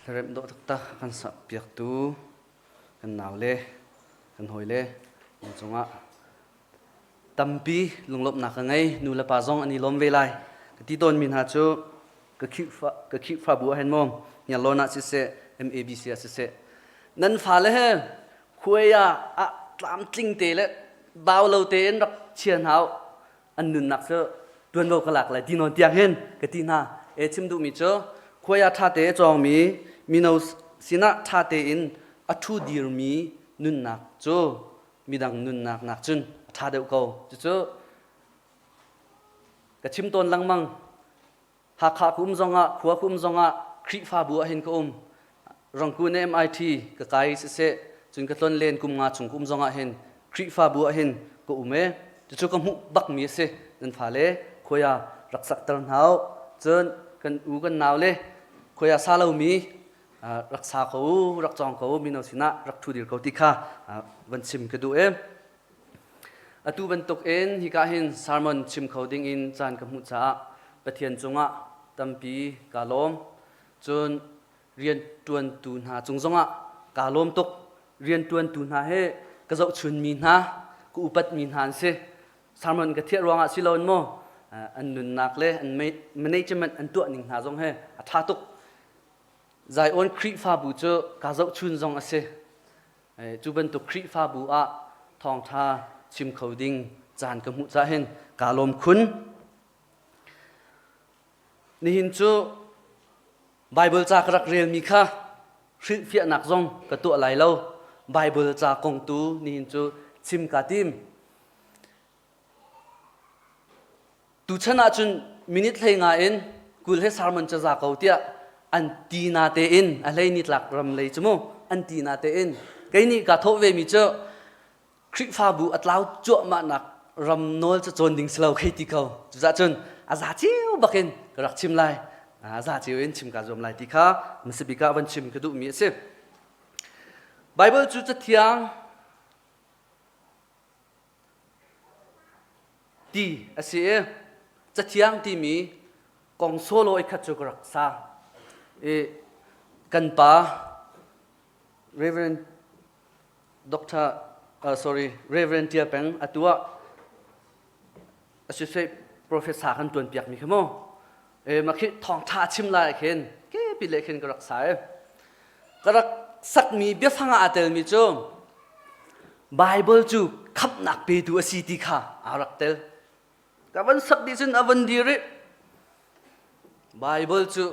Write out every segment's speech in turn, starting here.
Hlaremh dawh taktak kan sakpiaktu kan naule kan hawile nan cungah tampi lunglawmhnak ka ngei. Nu le pa zong an i lawm ve lai. Ka ti tawnmi hna cu ka Khrihfa ka Khrihfabu ah hin maw Hniarlawn ah siseh MABC ah siseh nan fale he khuai ah ah tlamtling te le bau lo tein rak chia hna u. An nunnak cu tuanvo ka lak lai ti nawn tiang hin ka ti hna. E chim duhmi cu khuai ah ṭha te a cawngmi mino sinah ṭha tein a ṭhu dirmi nunnak cu midang nunnak nak cun a ṭha deuh ko. Cucu ka chim tawn lengmang. Hakha ka um zongah, khua ka um zongah, Khrihfabu ah hin ka um. Rangkun MIT ka kai siseh, cun ka tlon len kum nga chung ka um zongah hin Khrihfabu ah hin ka um e. Cucu ka hmuh bakmi a si. Nan fale khuaya rak sakter hna u. Cun kan u kan nau le khuaya sa lomi rak sa ko u, rak cawng ko u, mino sinah rak ṭhu dir ko ti kha van chim ka duh e. Atu bantukin hika hin sermon chim kho dingin caan ka hmuh caah Pathian cungah tampi kaa lawm. Cun rianṭuantu hna cung zongah kaa lawm tuk. Rianṭuantu hna hi ka zohchunmi hna, ka upatmi hna an si. Sermon ka thiah ruangah si loin maw an nunnak le an management an tuah ning hna zong hi a ṭha tuk. Zion Khrihfabu cu kaa zohchun zong a si. Cu bantuk Khrihfabu ah thawngṭha chim kho ding caan ka hmuh cah hin kaa lawm khun. Nihin cu Baibal ca ka rak relmi kha hrilhfiahnak zong ka tuah lai lo. Baibal ca kong tu nihin cu chim kaa tim. Tuchan ahcun minute 15 in 20 he sermon ca za ko tiah an ti na tein a hlei nitlak ram lei cu mu an ti na tein kei nih kaa thawh ve mi cu Khrihfabu a tlau cuahmah nak ram nawl cu cawn ding si lo khei ti ko cucah cun a za cio bakin ka rak chim lai a za cio in chim kaa zuam lai ti kha hmasabik ah van chim ka duhmi a si Bible cu cathiang Ti a si i Cathiang timi kong solo i khat cu ka rak sa. I kan pa Reverend Dr. Sorry Reverend Tia Peng atu ah associate professor kan tuan piak mi kha mu. E ma khi thawngtha chim lai khin ke pi le khin ka rak sa e. Ka rak sakmi biafang ah aa telmi cu Baibal cu khamhnak petu a si ti kha aa rak tel. Ka van sak dih cun a van dir i Baibal cu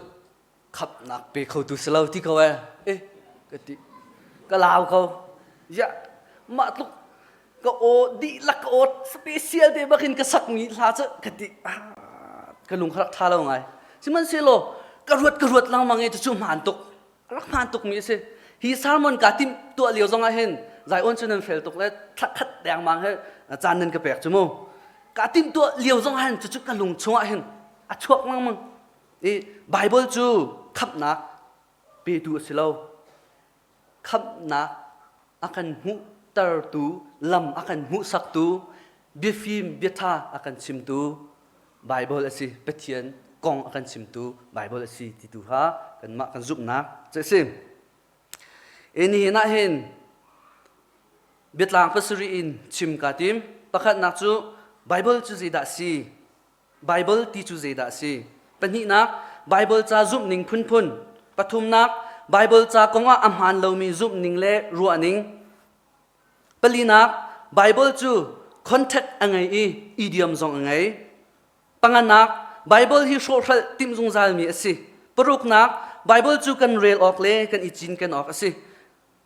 khamhnak pe khotu si lo ti ko eh. Eh ka ti. Ka lau ko. Ya mah tluk ka aw dihlak ka aw special te bakin ka sakmi hla cu ka ti ka lung kha rak tha lo ngai sihmanhsehlaw ka ruat ka ruat lengmang i cucu hmaan tuk rak hmaan tukmi a si hi sermon kaa timh tuah lio zong ah hin Zion cu nan fel tuk le thlakhat dengmang he caan nan ka pek cu mu kaa timh tuah lio zong ah hin cucu ka lung chungah hin a chuak lengmang i Bible cu khamhnak petu a si lo khamhnak a kan hmuhtertu lam a kan hmuhsaktu biafim biatha a kan chimtu Bible a si Pathian kong a kan chimtu Bible a si ti tu kha kanmah kan zumhnak cu a si. Nihin ah hin biatlang pasarih in chim kaa tim. Pakhatnak cu Bible cu zeidah a si? Baibal ti cu zeidah a si? Pahnihnak, Baibal ca zumhning phunphun. Pathumnak, Baibal ca kongah a hmaan lomi zumhning le ruahning. Palinak, Baibal cu contact a ngei i idiom zong a ngei. Panganak, Baibal hi hrawhhralh timh zungzalmi a si. Paruknak, Baibal cu kan rel awk le kan i cinken awk a si.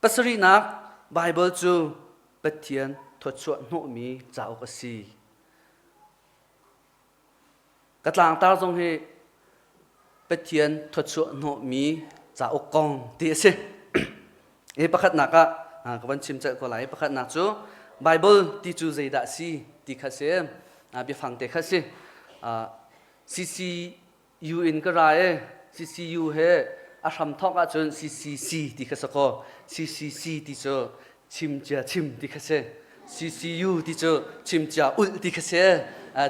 Pasarihnak, Baibal cu Pathian thawchuah hnawhmi cauk a si. Ka tlangtar zong hi Pathian thawchuah hnawhmi cauk kong ti a si. Hi pakhatnak ah ka van chim celh ko lai. Pakhatnak cu Bible ti cu zeidah si ti kha si. Biafang te kha si. CCU in ka ra i CCU he a hram thawk ahcun CCC ti kha si kaw CCC ti cu chimcia chim ti kha si CCU ti cu chimcia ulh ti kha si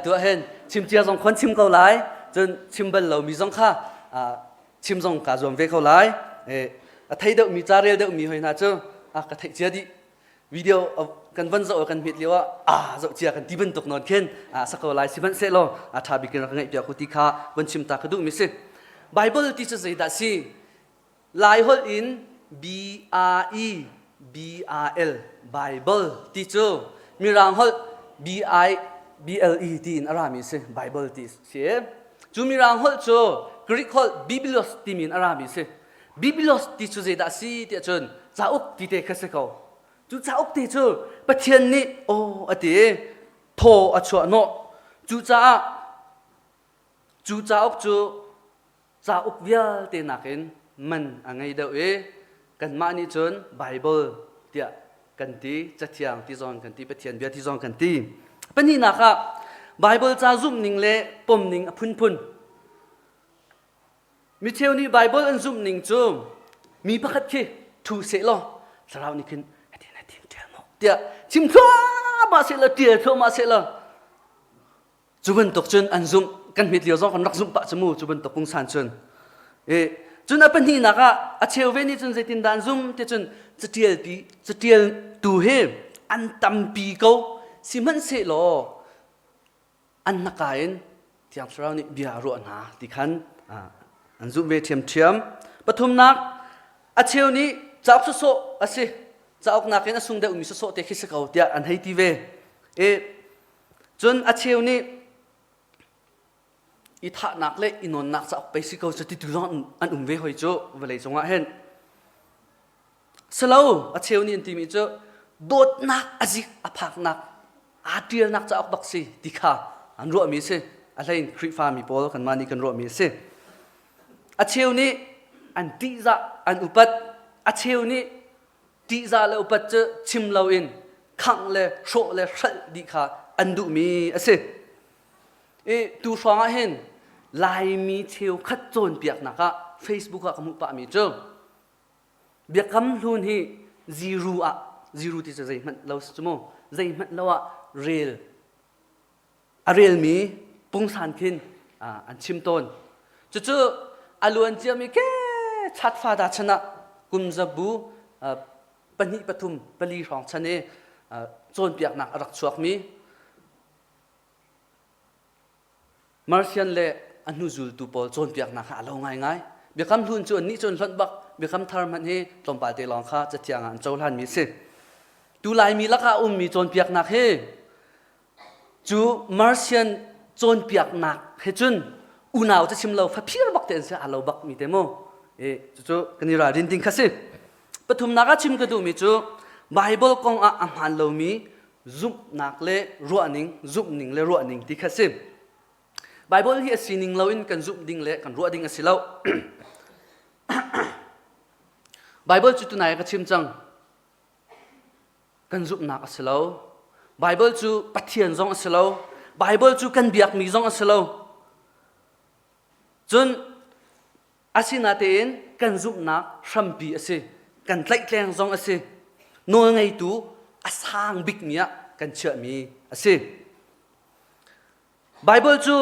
tu ah hin chimcia zong khon chim ko lai cun chim bal lomi zong kha chim zong kaa zuam ve ko lai. A thei deuhmi ca rel deuhmi hoi hna cu a ka theih cia dih. Video kan van zoh kan hmet lio ah a zoh cia kan ti bantuk nawn khin a sa ko lai sihmanhsehlaw a ṭha bik in rak ngaih piak u ti kha van chim ta ka duhmi si. Bible ti cu zeidah si? Laiholh in B R E B R L Bible ti cu Mirang holh B I B L E ti in a rami si Bible ti si. Cu Mirang holh cu Greek holh Biblos timi in a rami si. Biblos ti cu zeidah si tiah cun cauk ti te kha si ko. Cu cauk ti cu Pathian nih aw a ti thaw a chuah hnawh. Cucaah cu cauk cu cauk vialte nakin man a ngei deuh i kanmah nih cun Baibal tiah kan ti, Cathiang ti zong kan ti, Pathian bia ti zong kan ti. Pahnihnak ah Baibal ca zumhning le pomning a phunphun. Micheu nih Baibal an zumhning cu mi pakhat khi thu seh law thlarau nih khin hitin hitin ṭial maw tiah chim thluahmah seh law ṭial thluahmah seh law Cu bantuk cun an zumh. Kan hmet lio zong kan rak zumh pah cu mu cu bantuk pungsan cun. E, cun a pahnihnak ah a cheu ve nih cun zeitindah an zum ti cun catialpi catialtu hi an tampi ko sihmanhsehlaw an hnaka in Thiang Thlarau nih bia a ruah hna ti khan an zumh ve ṭhiamṭhiam. Pathumnak a cheu nih cauk sawsawh a si cauk nakin a sung deuhmi sawsawh te khi si ko tiah an hei ti ve. E, Cun a cheu nih i thahnak le i nawnnak cauk pei si ko cu ti tu zong an um ve hoi cu vawlei cungah hin. Silo a cheu nih an timi cu dawtnak a zik a phaknak aa ṭialnak cauk bak si ti kha an ruahmi a si. A hlein Khrihfa mi pawl kanmah nih kan ruahmi a si. A cheu nih an ṭihzah an upat. A cheu nih ṭihzah le upat cu chim loin khangh le hrawh le hralh dih kha an duhmi a si. I tu hrawng ah hin Laimi cheukhat cawnpiaknak ah Facebook ah ka hmuh pahmi cu Biakam Hlun hi ziru ah ziru ti cu zeihmanh lo si cu mu zeihmanh lo ah rel a relmi pungsan khin an chim tawn. Cucu a luan ciami ke chatfa da chan ah kum zabu pahnih pathum pali hrawng chan i cawnpiaknak a rak chuakmi Martian le a hnuzultu pawl cawnpiaknak kha a lo ngaingai. Biakam hlun cu annih cu an hlonh bak. Biakam thar hmanh hi tlawmpal te lawng kha cathiang ah an cohlanmi a si. Tu Laimi lakah a ummi cawnpiaknak hi Cu Martian cawnpiaknak he cun unau cu chim lo faphir bak te an si aa lo bak mi te mu. E cucu kan i ralrin ding kha si. Pathumnak ah chim ka duhmi cu Bible kong ah a hmaan lomi zumhnak le ruahning, zumhning le ruahning ti kha si. Bible hi a sining loin kan zumh ding le kan ruah ding a si lo. Bible cu tunai ka chim cang. Kan zumhnak a si lo. Baibal cu Pathian zong a si lo. Baibal cu kan biakmi zong a si lo. Cun asinatein kan zumhnak hrampi a si. Kan tlaihtleng zong a si. Nawlngeitu a sang bikmi ah kan chiahmi a si. Baibal cu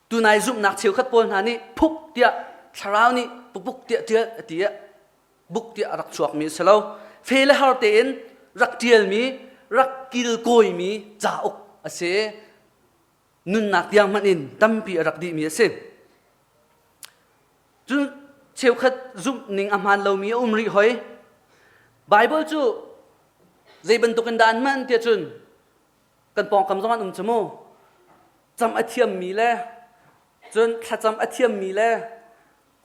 tunai zumhnak cheukhat pawl hna nih phuk tiah thlarau nih pukpuk tiah ṭial a ti ah buk tiah a rak chuakmi a si lo. Fe le har tein rak ṭialmi, rak kilkawimi cauk a si. Nunnak tiang hmanh in tampi a rak dihmi a si. Cun cheukhat zumh ning a hmaan lomi a um rih hoi. Baibal cu zei bantukin dah an hman tiah cun kan pawngkam zong an um cu mu. Cam a thiammi le cun thlacam a thiammi le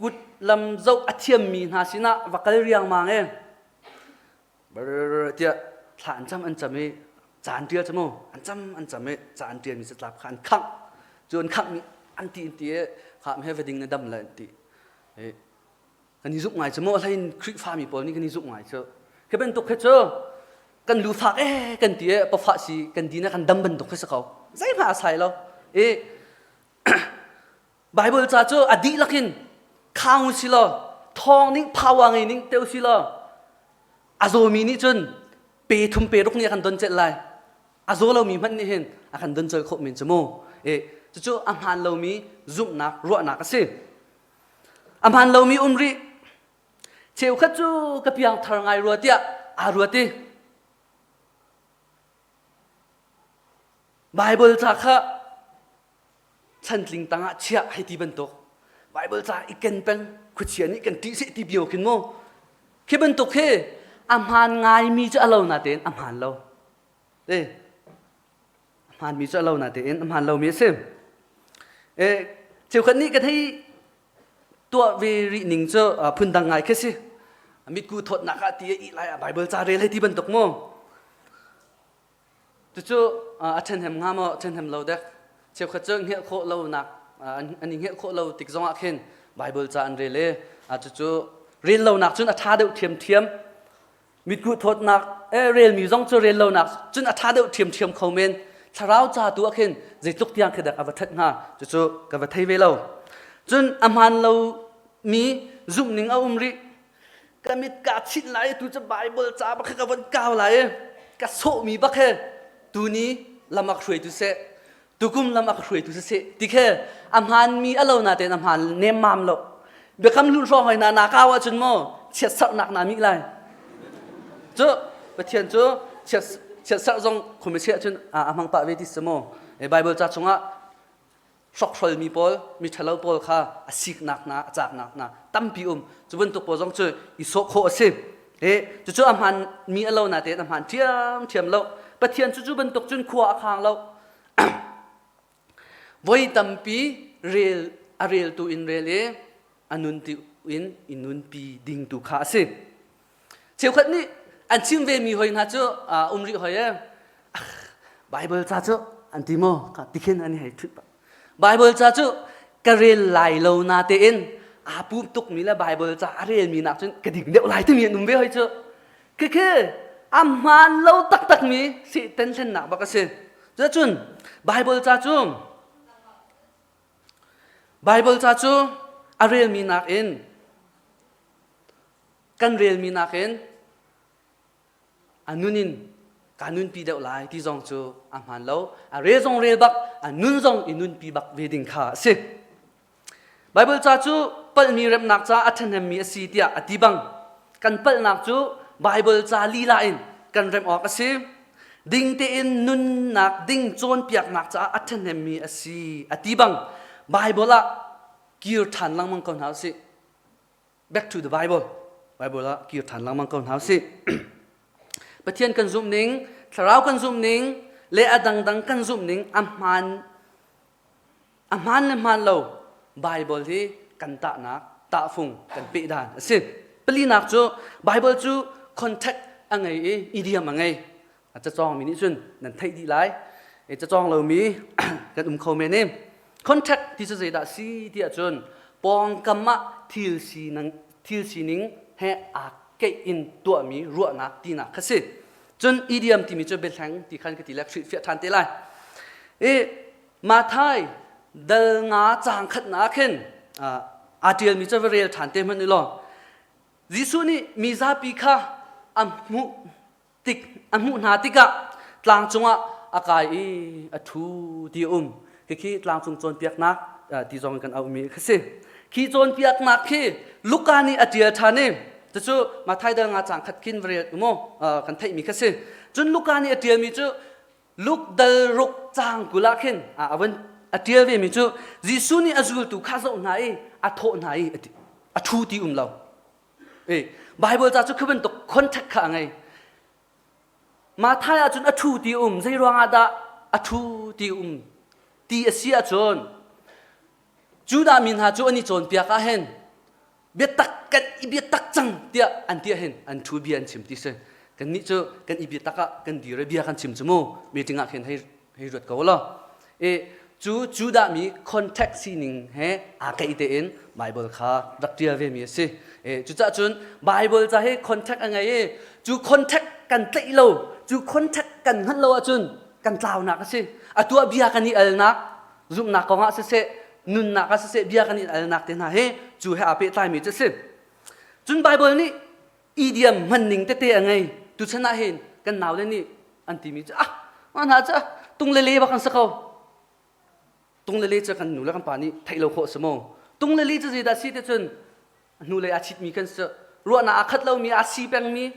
kut lam zoh a thiammi hna sinah va kal riangmang e tiah thla an cam an cam i ca an ṭial cu mu an cam an cam i ca an ṭialmi catlap kha an khangh cu an khangh mi an ti an ti i kha he va ding na dam le an ti kan i zumh ngai cu mu hlei in Khrihfa mi pawl nih kan i zumh ngai cu khi bantuk khi cu kan lu fak e kan ti e pafah si kan din kan dam bantuk khi si ko zeihmah a sai lo i Bible ca cu a dihlak in khang u si law thawng ning power ngei ning te u si law a zawmi nih cun pe thum pe ruk nih a kan don celh lai a zaw lomi hmanh nih hin a kan don cel khawh men cu mu e cucu a hmaan lomi zumhnak ruahnak a si a hmaan lomi um rih. Cheukhat cu ka piangthar ngai rua tiah aa ruat i Baibal ca kha chantling tangah chiah hei ti bantuk Baibal ca i ken peng khuachia nih kan ṭih seh ti bio khin mu khi bantuk hi a hmaan ngaimi cu a lo natein a hmaan lo e a hmaanmi cu a lo natein a hmaan lomi a si e cheukhat nih ka thei tuah ve rih ning cu phundang ngai khi si mitku thawtnak ah ti i lai ah Bible ca rel hei ti bantuk mu Cucu a ṭhenhem hnga maw ṭhenhem lo dek? Cheukhat cu hngelh khawh lonak an i hngelh khawh lo tik zongah khin Baibal ca an rel i cucu rel lonak cun a ṭha deuh ṭhiamṭhiam. Mitkuh thawtnak relmi zong cu rel lonak cun a ṭha deuh ṭhiamṭhiam kho men. Thlarau ca tu ah khin zeitluk tiang khi dek a va ṭhat hnga cucu ka va thei ve lo. Cun a hmaan lomi zumhning a um rih. Ka mit kaa chinh lai tu cu Bible ca bak ka von kau lai i ka sawhmi bak he tuni lam a ka hruaitu seh tukum lam a ka hruaitu siseh ti khe a hmaanmi a lo natein a hmaan nemmam lo biakam hlun hrawng hoi na na kau ahcun maw chiatsarhnak naa mih lai cu Pathian cu chiat chiatsarh zong khumichiah cun a hmang pah ve ti si maw Bible ca chungah hrokhrolmi pawl mi ṭhalo pawl kha a siknak hna a caaknak hna tampi um cu bantuk pawl zong cu i sawh khawh a si e cucu a hmaan mi a lo natein a hmaan ṭhiamṭhiam lo Pathian cu cu bantuk cun khua a khang lo voi tampi rel a reltu in rel i a nun ti in i nunpi ding tu kha a si Cheukhat nih an chim ve mi hoi hna cu um rih hoi e Bible ca cu an ti maw ka tikhin an hei thut Bible ca cu ka rel lai lo na tein aa pum tuk mi le Bible ca a rel mi nak cun ka ding deuh lai timi an um ve hoi cu khikhi a hmaan lo taktak mi Satan thlennak bak a si cucun Bible ca cu Bible ca cu a relmi nakin kan relmi nakin a nun in ka nunpi deuh lai ti zong cu a hmaan lo a rel zong rel bak a nun zong i nunpi bak ve ding kha a si Bible ca cu palhmi remnak ca a ṭhahnemmi a si tiah a ti bang kan palhnak cu Bible ca lila in kan remh awk a si ding tein nunnak ding cawnpiaknak caah a ṭhahnemmi a si a ti bang Bible ah kir ṭhan lengmang ko hna usih Back to the Bible. Bible ah kir ṭhan lengmang ko hna usih. Pathian kan zumh ning, thlarau kan zumh ning, le a dangdang kan zumh ning a hmaan a hmaan le hmaan lo Bible hi kan tahnak tahfung kan peh dan a si. Palinak cu Bible cu contact a ngei i idiom a ngei. A cacawngmi nih cun nan theih dih lai. E cacawng lomi kan um kho men i contact ti cu zeidah si ti ahcun pawngkam ah thil sining thil sining he aa keih in tuahmi ruahnak tinak kha si. Cun idiom timi cu biahleng ti khan ka ti le hrilhfiah ṭhan te lai. I Mathai dal nga caang khatnak ah khin aa ṭialmi cu va rel ṭhan te hmanh u law Jesuh nih mi zapi kha a hmuh tik a hmuh hna tikah tlang cungah a kai i a ṭhu ti a um khikhi tlangcung cawnpiaknak ti zong in kan auhmi kha si khi cawnpiaknak khi Luka nih a ṭial ṭhan i cucu Matthai dal nga cang khat khin va rel maw kan theihmi kha si cun Luka nih a ṭialmi cu Luke dal ruk cang 20 ah khin a van a ṭial vemi cu Jesuh nih a zultu kha zoh hna i a thawh hna i a ṭhu ti um lo Bible ca cu khi bantuk contact kha a ngei. Mathai ahcun a ṭhu ti um, zei ruangah dah a ṭhu ti um ti a si ahcun Judah mi hna cu an i cawnpiak ah hin biatak kan i biatak cang tiah an ti ahhin an ṭhu bia an chim ti si. Kannih cu kan i biatak ah kan dir i bia kan chim cu mu meeting ah khin hei hei ruat ko law i cu Judah mi contact sining he aa keih tein Bible kha rak ṭial ve mi a si. E, cucaah cun Bible ca hi contact a ngei i cu contact kan tlaih lo, cu contact kan hngalh lo ahcun kan tlaunak a si. Atu ah bia kan i alnak, zumhnak kong ah siseh, nunnak ah siseh bia kan i alnak te hna hi cu he aa pehtlaimi cu a si. Cun Bible nih idiom hman ning tete a ngei. Tuchan ah hin kan naule nih an timi cu ah mah hna cu tung le le bak an si ko tung le le cu kan nu le kan pa nih theih lo khawh si maw tung le le cu zeidah si te cun hnulei aa chitmi kan si. Ruahnak aa khat lomi, aa si pengmi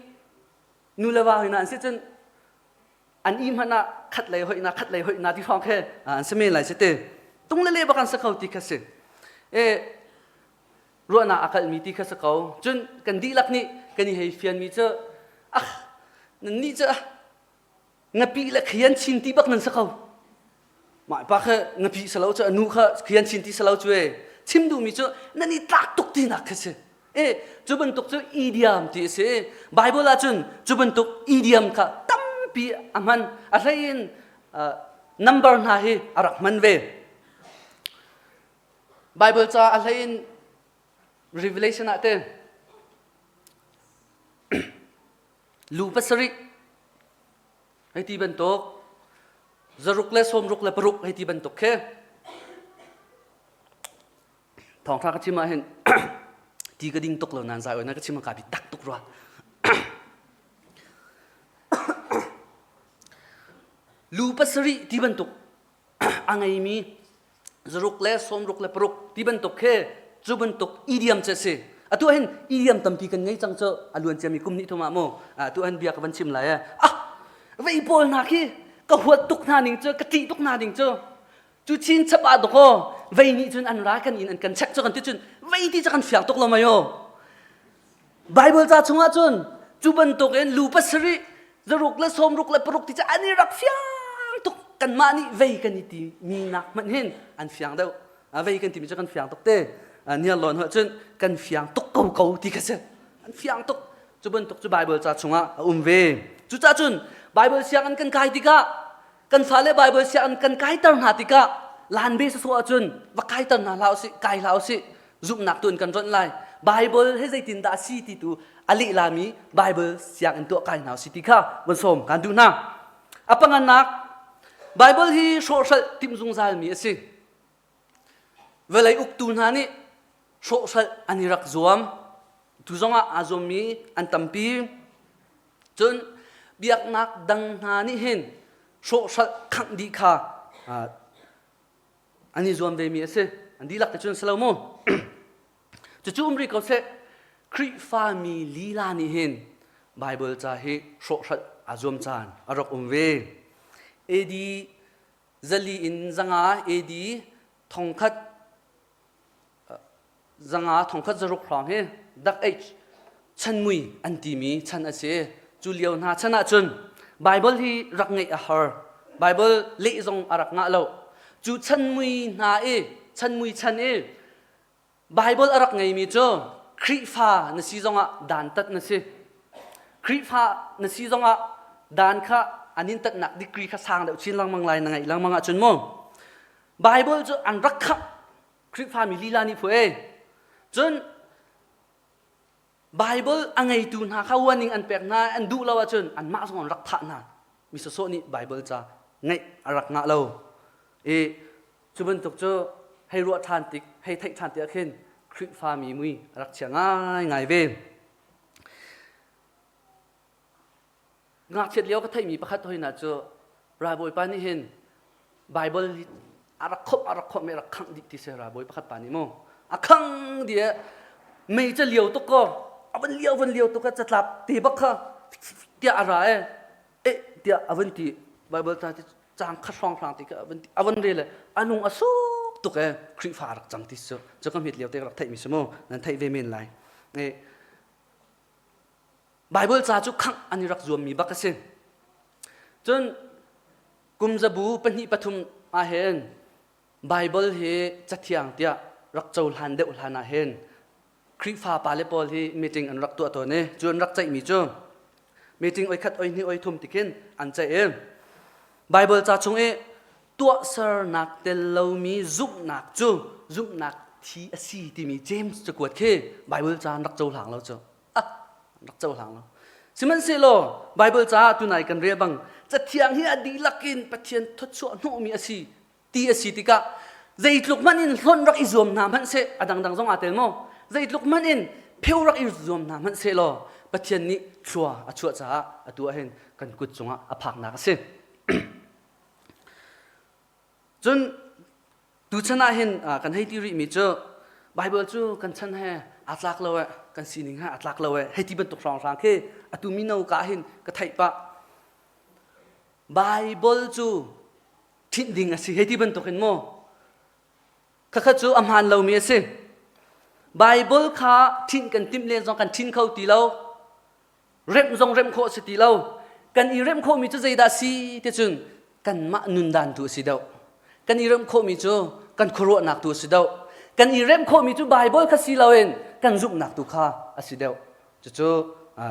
nu le va hna an si cun an i hmanh ah khat lei hoih na khat lei hoih na ti hrawng khe an si men lai si te. Tung le le bak an si kho ti kha si. E ruahnak a kalhmi ti kha si ko. Cun kan dihlak nih kan i hei fianmi cu ah nan nih cu ngapi le khian chin ti bak nan si ko. Mah pa kha ngapi salo cu anu kha khian chin ti salo cu e chim duhmi cu nan i tlak tuk tinak kha si. E cu bantuk cu idiom ti a si. Bible ah cun cu bantuk idiom kha tampi a hman. A hlei in number hna hi a rak hman ve. Bible ca a hlei in Revelation ah te lu pasarih hei ti bantuk zaruk le sawmruk le paruk hei ti bantuk khi thawngtha ka chim ah hin ti ka ding tuk lo nan zai na ka chim ka bi tak tuk rua lu pasarih ti bantuk a ngeimi zaruk le sawmruk le paruk ti bantuk khi cu bantuk idiom cu a si. Atu hin idiom tampi kan ngei cang cu a luan ciami kum hnih thum ah mu atu hin bia ka van chim lai. Ah vei pawl hna khi ka huat tuk hna ning cu ka ṭih tuk hna ning cu cu chin chap ah dok vei nih cun an ra kan in an kan check cu kan ti cun vei ti cu kan fiang tuk lo mai o Bible ca chungah cun cu bantukin lu pasarih zaruk le sawmruk le paruk ti cu an i rak fiang tuk kanmah nih vei kan i ti mi nak hmanh hin an fiang deuh vei kan timi cu kan fiang tuk te nial lawn hoi cun kan fiang tuk ko ko ti kha si an fiang tuk cu bantuk cu Bible ca chungah a um ve cucaah cun Bible sianginn kan kai tikah kan fale Bible sianginn kan kaiter hna tikah lan be sawsawh ahcun va kaiter hna hlah usih kai hlah usih zumhnak tu in kan ronh lai Bible he zeitindah a si ti tu a leh lami Bible sianginn tuah kai hna usih ti kha von sawm kan duh hna a pangannak Bible hi hrawhhralh timh zungzal mi a si vawlei uktu hna nih hrawhhralh an i rak zuam tu zongah aa zuammi an tampi Cun biaknak dang hna nih hin hrawhhralh khangh dih kha an i zuam vemi a si. An dihlak te cun si lo mu. Cucu um rih ko seh, Khrihfami lila nih hin Baibal ca hi hrawhhralh aa zuam caan a rak um ve. AD zali in zanga AD thongkhat zanga thongkhat zaruk hrawng hi Dark Age chanmui an timi chan a si. Cu lio hna chan ahcun Bible hi rak ngeih a har. Bible leh zong a rak ngah lo. Cu chanmui hna i chanmui chan i Bible a rak ngeimi cu Khrihfa na si zongah dantat na si. Khrihfa na si zongah dan kha an in tatnak degree kha sang deuh chin lengmang lai na ngeih lengmang ahcun mu. Bible cu an rak khangh Khrihfami lila nih phu e. Cun Bible a ngeitu hna kha warning an pek hna an duh lo ahcun anmah zong an rak thah hna. Mi sawsawh nih Bible ca ngeih a rak ngah lo. I cu bantuk cu hei ruah ṭhan tik, hei theih ṭhan tik ah khin Khrihfami mui a rak chia ngaingai ve. Ngakchiat lio ka theihmi pakhat hoi hna cu ralbawipa nih hin Bible hi a rak khomh a rak khomh i a rak khangh dih ti si ralbawi pakhat pa nih mu a khang dih mei ca lio tuk ko a van lio van lio tuk a catlap te bak kha tiah a ra e eh tiah a van ti Bible ca cang kha hrawng hrang ti kha a van ti a van rel a lung a suk tuk e Khrihfa rak cang ti cu cu ka hmet lio te rak theih mi si mu nan theih ve men lai e Baibal ca cu khangh an i rak zuammi bak a si. Cun kum zabu pahnih pathum ah hin Baibal hi cathiang tiah rak cohlan deuh hlan ah hin Khrihfa pale pawl hi meeting an rak tuah tawn i cu an rak ceihmi cu meeting oi khat oi hnih oi thum tikin an ceih i Baibal ca chung i tuahsernak tel lomi zumhnak cu zumhnak thi a si timi James cakuat khi Baibal ca an rak cohlang lo cu. Ah, rak cohlang lo. Sihmanhsehlaw Baibal caah tunai kan rel bang cathiang hi a dihlak in Pathian thawchuah hnawhmi a si ti a si tikah zeitluk hmanh in hlonh rak i zuam hna hmanh seh a dangdang zong aa tel maw zeitluk hmanh in pheu rak i zuam hna hmanh seh law Pathian nih thlua a chuah caah atu ah hin kan kut cungah a phaknak a si. Cun tuchan ah hin kan hei ti rihmi cu Baibal cu kan chan he Aa tlak lo eh, kan sining ha aa tlak lo eh, hei ti bantuk hrawnghrang khi atu mino ka hin ka theih pah. Bible cu ṭhinh ding a si hei ti bantuk in maw? Khakha cu a hmaan lomi a si. Bible kha ṭhinh kan timh len zong kan ṭhin kho ti lo. Remh zong remh khawh a si ti lo. Kan i remh khawhmi cu zeidah a si ti cun kanmah nundan tu a si deuh. Kan i remh khawhmi cu kan khuaruahnak tu a si deuh. Kan i remh khawhmi cu Bible kha si loin kan zumhnak tu kha a si deuh. Cucu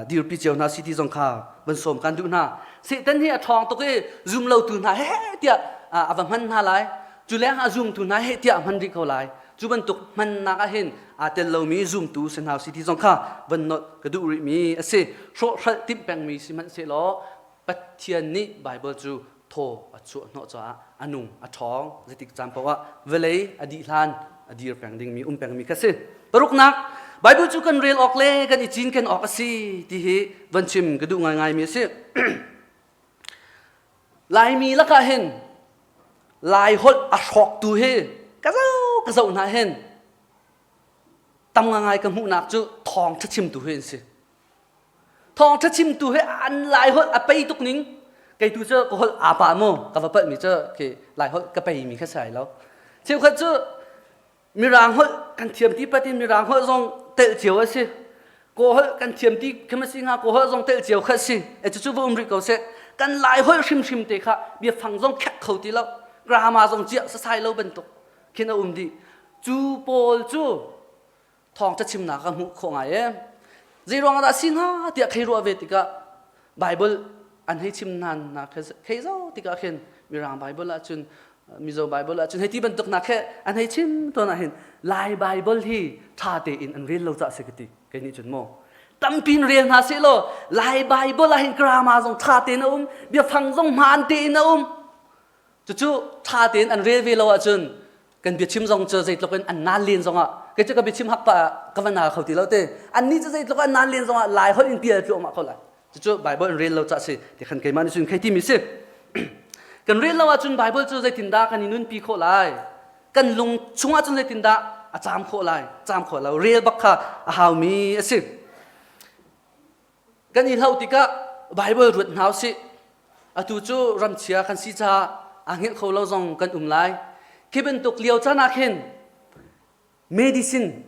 dirpi cio hna si ti zong kha van sawm kan duh hna. Satan hi a ṭhawng tuk i zum lotu hna he tiah a va hman hna lai. Cu leng ah zumtu hna he tiah a hman rih ko lai. Cu bantuk hmannak ah hin aa tel lomi zumtu si hna si ti zong kha van nolh ka duh rihmi a si. Hrawhhralh timh pengmi sihmanhsehlaw Pathian nih Baibal cu thaw a chuah hnawh caah a nung a ṭhawng zeitik caan paoh ah vawlei a dih hlan a dir peng dingmi um pengmi kha si. Paruknak Baibal cu kan rel awk le kan i cinken awk a si ti hi van chim ka duh ngaingaimi a si. Laimi lakah hin Lai holh a hrawktu hi ka zoh ka zoh hna hin tam ngai ka hmuhnak cu thawngṭha chimtu hi an si. Thawngṭha chimtu he an lai holh a pei tuk ning. Kei tu cu ka holh aa pah mu ka va palhmi cu khi lai holh ka peimi kha sai lo. Cheukhat cu mirang holh kan thiam ti pat in mirang holh zong telh cio a si. Kaw holh kan thiam ti kha ma si hnga kaw holh zong telh cio kha si. E cucu va um rih ko seh. Kan lai holh hrimhrim te kha biafang zong khek kho ti lo. Grammar zong ciah sasai lo bantuk khin a um dih. Cu pawl cu thawngṭha chimnak ka hmuh khawh ngai ee. Zei ruangah dah si hnga tiah khei ruah ve tikah Bible an hei chim hna na khei zo tikah khin Mirang Bible ahcun Mizo Bible ahcun hei ti bantuk nak he an hei chim tawn ah hin Lai Bible hi ṭha tein an rel lo cah si ka ti kei nih cun maw tampi in rel hna seh law Lai Bible ah hin grammar zong ṭha tein a um biafang zong hmaan tein a um Cucu ṭha tein an rel ve lo ahcun kan biachim zong cu zeitluk in an nal len zongah kei cu ka biachim hak pa ka va nal kho ti lo te annih cu zeitluk an nal len zongah lai holh in pial tluahmah ko lai. Cucu Bible an rel lo cah si ti khan keimah nih cun khei timi si. Kan rel lo ahcun Bible cu zeitindah kan i nunpi khawh lai? Kan lung chungah cun zeitindah a caam khawh lai? Caam khawh lo. Rel bak kha a haumi a si. Kan i hlauh tikah Baibal ruat hna usih. Atu cu ramchia kan si caah aa hngilh kho lo zong kan um lai. Khi bantuk lio caan ah khin medicine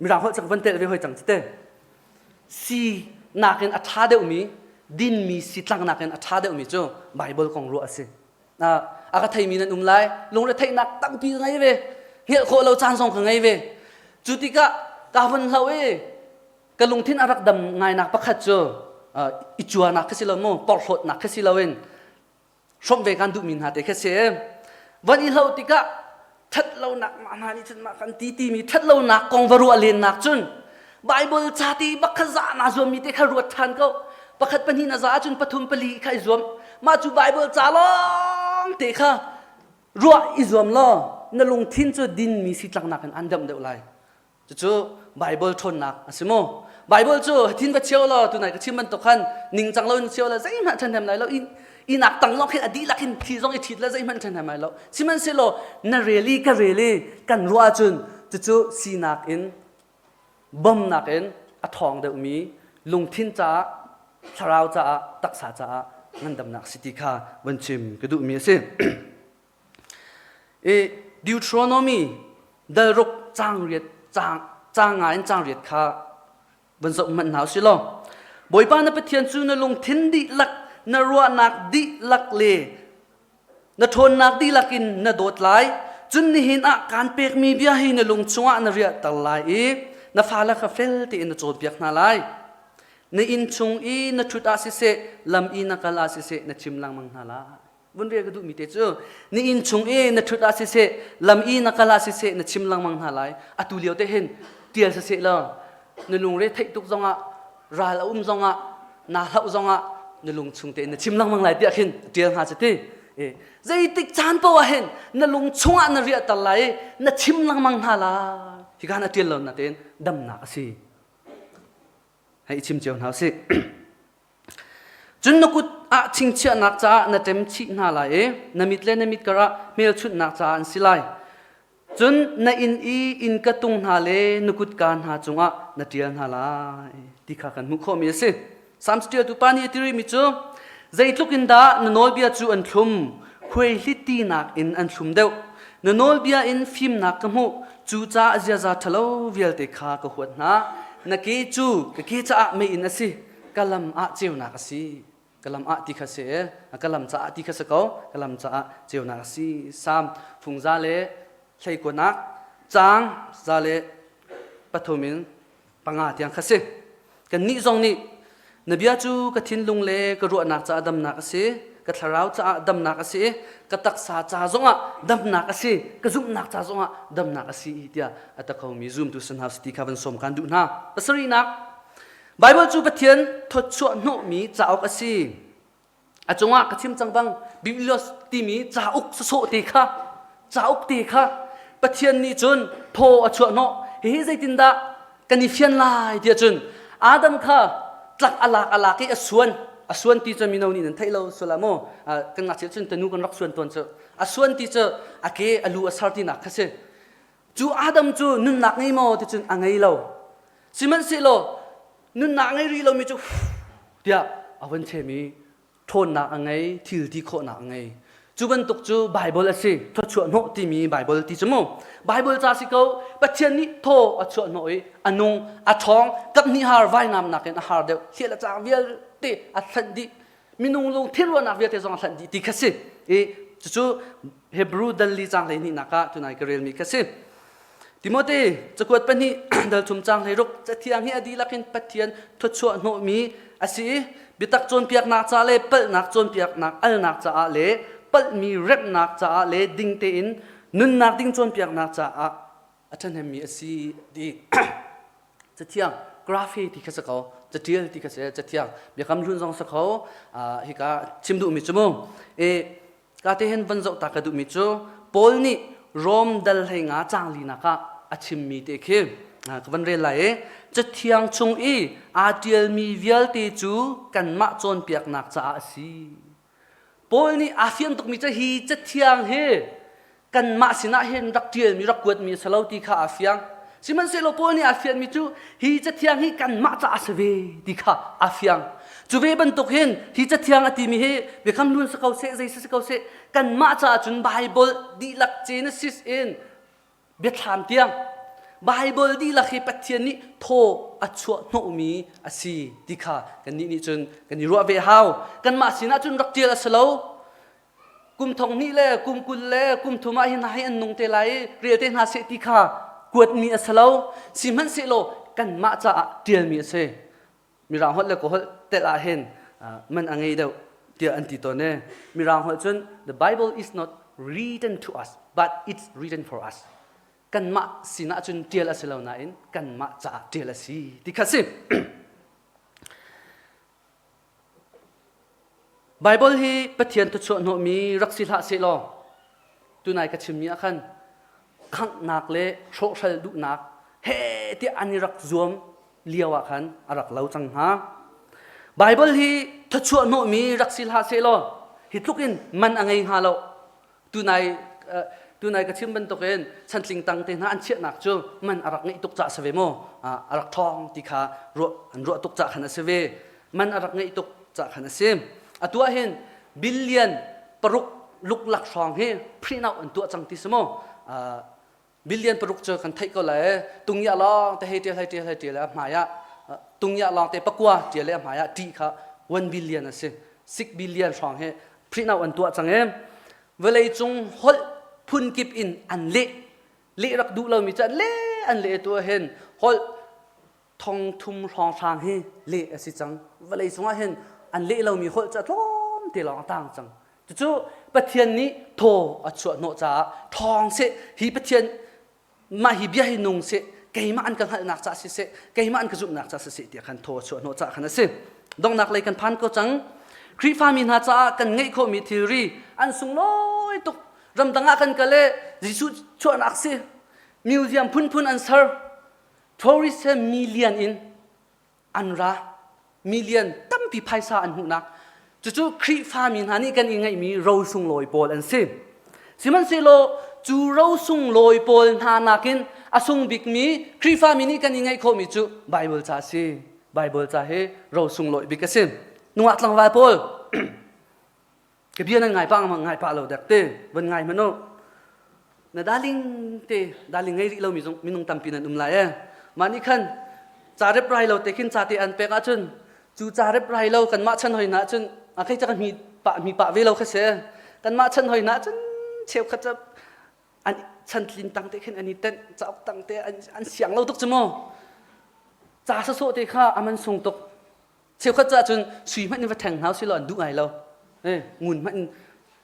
mirang holh cak van telh ve hoi cang te. Si nakin a ṭha deuhmi dinmi si tlang nakin a ṭha deuhmi cu Baibal kong ruah a si. A ka theimi nan um lai. Lungretheihnak tampi ka ngei ve. Hngilh khawh lo caan zong ka ngei ve. Cu tikah ka van hlo i ka lungthin a rak dam ngainak pakhat cu i cuanak kha si lo mu porhlawtnak kha si loin hrawmh ve kan duhmi hna te kha si. Van i hloh tikah ṭhatlonak mah hna nih cun mah kan ti timi ṭhatlonak kong va ruah lennak cun Bible ca ti bak kha za naa zuammi te kha ruat ṭhan ko. Pakhat pahnih na za ahcun pathum pali kha i zuam. Mah cu Bible ca lawng te kha ruah i zuam law na lungthin cu dinmi si tlaknak in an damh deuh lai. Cucu Bible ṭhawnnak a si mu. Bible cu thin va cheu law tunai ka chim bantuk khan ningcang lo in cheu la zeihmanh ṭhahnem lai lo. Inak tang lawng khin a dihlak in thi zong i ṭhit la zeihmanh ṭhahnem lai lo. Sihmanhsehlaw na rel i ka rel i kan ruah ahcun cucu sinak in bawmnak in a ṭhawng deuhmi lungthin caah thlarau caah taksa caah ngandamnak si ti kha van chim ka duhmi a si. I Deuteronomy dal ruk caang riat caang caang nga in caang riat kha van zoh hmanh hna usih law Bawipa na Pathian cu na lungthin dihlak na ruahnak dihlak le na ṭhawnnak dihlak in na dawt lai. Cun nihin ah kaan pekmi bia hi na lung chungah na riahter lai i na fale kha fel tein na cawnpiak hna lai. Na inn chung i na ṭhut ah siseh lam i na kal ah siseh na chim lengmang hna lai. Vun rel ka duhmi te cu ni inn chung i na ṭhut ah siseh lam i na kal ah siseh na chim lengmang hna lai. Atu lio te hin tial siseh law na lungre theih tuk zongah ral a um zongah naa hlauh zongah na lung chung tein na chim lengmang lai tiah khin tial hnga cu ti. Zeitik caan paoh ah hin na lung chungah na riahter lai i na chim lengmang hna lai. Hika na tial lo na tein damnak a si. Hei i chim cio hna usih. Cun na kut ah chingchiahnak caah na ṭem chih hna lai i na mit le na mit karah hmelchunhnak caah an si lai. Cun na inn i innka tung hna le na kutka hna cungah na ṭial hna lai ti kha kan hmuh khawhmi a si. Salms ṭialtu pa nih a ti rihmi cu zeitluk in dah na nawlbia cu an thlum, khuaihliti nakin an thlum deuh. Na nawlbia in fimnak ka hmuh, cucaah ziaza ṭhalo vialte kha ka huat hna. Na ke cu ka ke caah meiinn a si, ka lam ah ceunak a si. Ka lam ah ti kha si ka lam caah ti kha si ko ka lam caah ceunak a si Salm fungza le hleikuanak caang 103 in 5 tiang kha si kannih zong nih na bia cu ka thinlung le ka ruahnak caah damnak a si ka thlarau caah damnak a si ka taksa ca zongah damnak a si ka zumhnak ca zongah damnak a si tiah a ta khomi zumtu si hna ti kha van sawm kan duh hna pasarihnak Baibal cu Pathian thawchuah hnawhmi cauk a si. A cungah ka chim cang bang Biblios timi cauk sawsawh te kha cauk te kha Pathian nih cun thaw a chuah hnawh. Hihi zeitindah kan i fian lai tiah cun Adam kha tlak a lak a lak i a suan a suan ti cu mino nih nan theih lo sual ah maw kan ngakchia cun tanu kan rak suan tawn cu a suan ti cu a ke a lu a sar tinak kha si cu Adam cu nunnak ngei maw ti cun a ngei lo Sihmanhsehlaw nunnak ngei rih lomi cu tiah a von chemi ṭhawnnak a ngei, thil ti khawhnak a ngei. Cu bantuk cu Baibal a si. Thawchuah hnawh timi Baibal ti cu mu. Baibal ca si ko Pathian nih thaw a chuah hnawh i a nung, a ṭhawng, kaphnih har vainam nakin a har deuh, hliah le caang vialte a hlanh dih. Minung lung thil ruahnak vialte zong a hlanh dih ti kha si. I cucu Hebrew dal li caang 12 nak ah tunai ka relmi kha si. Timote cakuat pahnih dal thum caang 16 cathiang hi a dihlak in Pathian thuachuah hnawhmi a si i biatak cawnpiaknak ca le palhnak cawnpiaknak alnak caah le palhmi remhnak caah le ding tein nunnak ding cawnpiaknak caah a ṭhahnemmi a si ti cathiang graphe ti kha si ko catial ti kha si cathiang biakam hlun zong si kho hika chim duhmi cu mu e Ka te hin van zoh ta ka duhmi cu Paul nih Rom dal 15 caang linak ah a chimmi te khi ka van rel lai i Cathiang chung i aa ṭialmi vialte cu kanmah cawnpiaknak caah a si. Paul nih aa fian tukmi cu hi cathiang hi kanmah sinah hin rak ṭialmi rak kuatmi a si lo ti kha aa fiang. Sihmanhsehlaw Paul nih aa fianmi cu hi cathiang hi kanmah caah a si ve ti kha aa fiang. Cu ve bantuk hin hi cathiang a timi hi biakam hlun si ko seh, zei si ko seh, kanmah caah cun Baibal dihlak Genesis in biathlam tiang Baibal dihlak hi Pathian nih thaw a chuah hnawhmi a si ti kha kannih nih cun kan i ruah ve hau. Kanmah sinah cun rak ṭial a si lo. Kum thong hnih le kum 20 le kum thum ah hi hna hi an nung te lai i rel te hna seh ti kha kuatmi a si lo. Sihmanhsehlaw kanmah caah ṭialmi a si. Mirang holh le ka holh telh ah hin man a ngei deuh tiah an ti tawn e. Mirang holh cun the Bible is not written to us but it's written for us. Kanmah sinah cun ṭial a si lo nain kanmah caah ṭial a si ti kha si. Bible hi Pathian thuchuah hnawhmi rak si hlah sehlaw tunai ka chimmi ah khan khanghnak le hrawhhral duhnak he tiah an i rak zuam lio ah khan a rak lo cang hnga. Bible hi thuchuah hnawhmi rak si hlah sehlaw hi tluk in man a ngei hnga lo. Tunai tunai ka chim bantukin chantling tang te hna an chiahnak cu man a rak ngeih tuk cah si ve maw a rak ṭhawng ti kha ruah an ruah tuk cah khan a si ve man a rak ngeih tuk cah khan a si atu ah hin billion paruk luklak hrawng hi print out an tuah cang ti si maw billion paruk cu kan theih ko lai tungya lawng te hei ṭial hei ṭial hei ṭial a hmai ah tungya lawng te pakua ṭial le a hmai ah ṭih kha 1 billion a si 6 billion hrawng hi print out an tuah cang i vawleicung holh phunkip in an leh leh rak duh lomi cu an leh an leh tu ah hin holh thong thum hrawnghrang hi leh a si cang vawlei cungah hin an leh lomi holh cu a tlawm te lawng a tang cang cucu Pathian nih thaw a chuah hnawh caah ṭhawng seh hi Pathian mah hi bia hi nung seh keimah an ka hngalhnak caah siseh keimah an ka zumhnak caah siseh tiah khan thaw a chuah hnawh caah khan a si donghnak lei kan phan ko cang Khrihfami hna caah kan ngeih khawhmi thilri an sunglawi tuk ramdang ah kan kal i Jesuh chuahnak si museum phunphun an ser tourist he million in an ra million tampi phaisa an hmuhnak cucu Khrihfami hna nih kan i ngeihmi ro sunglawi pawl an si sihmanhsehlaw Cu ro sunglawi pawl hna nakin a sung bikmi Khrihfami nih kan i ngeih khawhmi cu Baibal ca a si. Baibal ca hi ro sunglawi bik a si. Nungak tlangval pawl ka bia nan ngai pah ngai pah lo dek te van ngai hmanh u. Na darling te darling ngei rih lomi zong minung tampi nan um lai e. Mah nih khan ca rep rai lo te khin ca te an pek ahcun cu ca rep rai lo kanmah chan hoi hna cun a khei ca mi pah mi pah ve lo kha si. Kanmah chan hoi hna cun cheukhat ca an chan tlin tang te khin an i tenh cauk tang te an siang lo tuk cu mu. Ca sasawh te kha aman sung tuk. Cheukhat ca cun sui hmanh in va ṭheng hna usih law an duh ngai lo. Eh, ngun hmanh in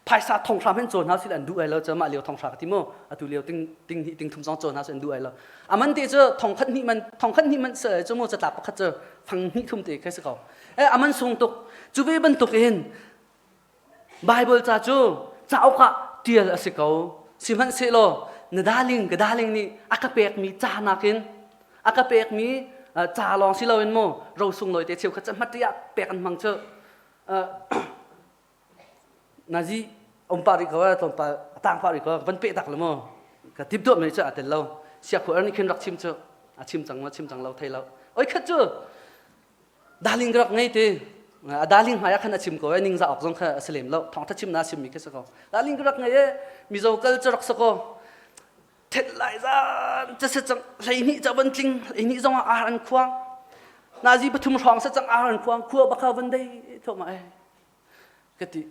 phaisa thonghra hmanh cawn hna usih law an duh ai lo. Cu mah lio thonghra ka ti mu. Atu lio ting ting hnih ting thum zong cawn hna usih an duh ai lo. Aman te cu thongkhat hnih man thongkhat hnih man se cu mu catlap pakhat cu fang hnih thum te khi si ko. Eh, aman sung tuk. Cu ve bantuk in Baibal ca cu cauk ah ṭial a si ko. Sihmanhsehlaw na darling ka darling nih a ka pekmi ca nakin a ka pekmi ca lawng si loin mu ro sunglawi te cheukhat ca hmat ah pek an hmang cu nazi um pah rih ko tlawmpal a tang pah rih ko van peh tak le mu ka tip duah mi cu a tel lo siakhua nih khin rak chim cu a chim cang ma chim cang lo thei lo oi khat cu Darling ka rak ngei ti. A darling hmai ah khan a chim ko e ningzah awk zong kha a si lem lo. Thawngtha chim na chimmi khi si ko. Darling ka rak ngei e Mizo kal cu rak si ko. Thet lai zan ca se cang 12 ca van tling 12 zong ah ar an khuang. Nazi pathum hrawng se cang ar an khuang khua bakha van dei thoma e. Ka ti.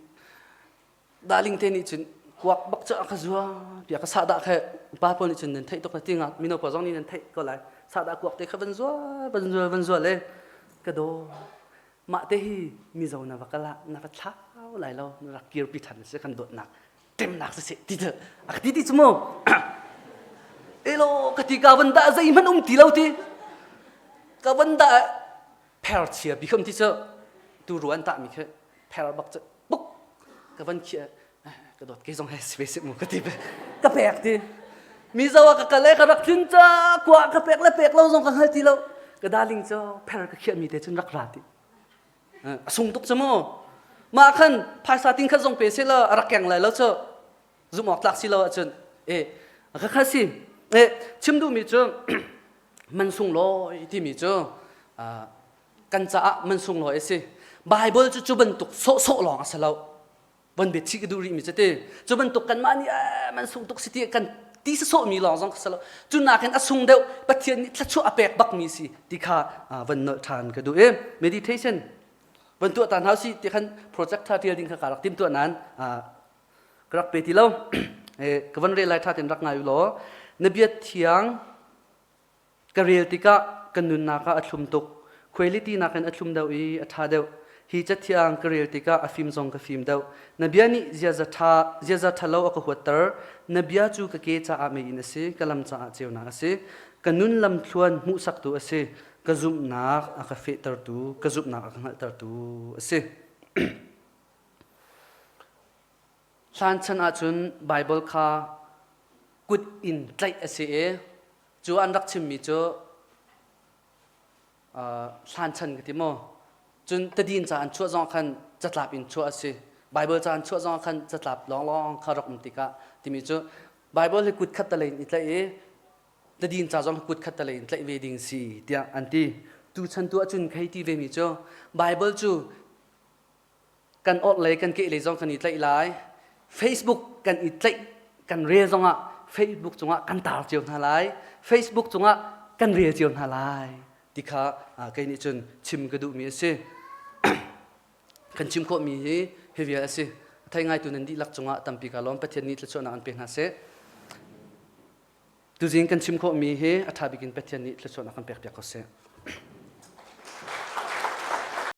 Darling te nih cun kuak bak cu a ka zua pia ka sahdah kha pa pawl nih cun nan theih tuk ti nga mino pawl zong nih nan theih ko lai sahdah kuak te kha van zua van zua van zua le ka daw mah te hi mizo na va kal ah na va thlau lai lo na rak kirpi than si kan dawtnak temnak si ti ti a ti ti cu mu elo ka ti ka van dah zeihmanh um ti lo ti ka van dah pher chia bi kham ti cu tu ru an tah mi khi pher bak cu buk ka van khiah ka dawt kei zong he si ve si mu ka ti ka pek ti mizo ah ka kal e ka rak tlun ca kua ka pek le pek lo zong ka hngal ti lo ka darling cu pher ka khiah mi te cun rak ra ti a sung tuk cu mu mah khan phaisa ting khat zong pe se la a rak keng lai lo cu zum awk tlak si lo ahcun e ka kha si e chim duhmi cu man sung lawi timi cu kan caah man sunglawi a si. Baibal cu cu bantuk sawhsawh lawng a si lo. Von biat chih ka duh rihmi cu ti. Cu bantuk kanmah nih man sung tuk si ti kan ti sawhmi lawng zong si lo. Cu nakin a sung deuh Pathian nih thluachuah a pek bakmi si ti kha van nolh ṭhan ka duh i meditation van tuah ta hna si ti khan project ṭha ṭial ding kha ka rak tim tuah nain ka rak pe ti lo. Ka van rel lai ṭha tein rak ngai u law na bia thiang Ka rel tikah ka nunnak ah a thlum tuk. Khuailiti nakin a thlum deuh i a ṭha deuh. Hi cathiang ka rel tikah a fim zong ka fim deuh. Na bia nih ziaza ṭha, ziaza ṭhalo a ka huatter. Na bia cu ka ke caah meiinn a si, ka lam caah ceunak a si. Ka nun lamthluan hmuhsaktu a si. Ka zumhnak a ka fehtertu, ka zumhnak a ka hngalhtertu a si. Hlan chan ahcun Baibal kha kut in tlaih a si i cu an rak chimmi cu hlan chan ka ti maw cun tadin ca an chuah zong khan catlap in chuah a si Bible ca an chuah zong khan catlap lawnglawng kha rak um tikah timi cu Bible hi kut khat talei in i tlaih i tadin ca zong kut khat talei in tlaih ve ding si tiah an ti tu chan tu ahcun khei ti ve mi cu Bible cu kan orhlei kan kehlei zong kan i tlaih lai Facebook kan i tlaih kan rel zongah Facebook cungah kan tar cio hna lai Facebook cungah kan rel cio hna lai ti kha kei nih cun chim ka duhmi a si kan chim khawhmi hi hi vial a si thei ngaitu nan dihlak cungah tampi ka lawm Pathian nih thluachuahnak an pe hna seh tuzing kan chim khawhmi hi a ṭha bik in Pathian nih thluachuahnak kan pek piak ko seh.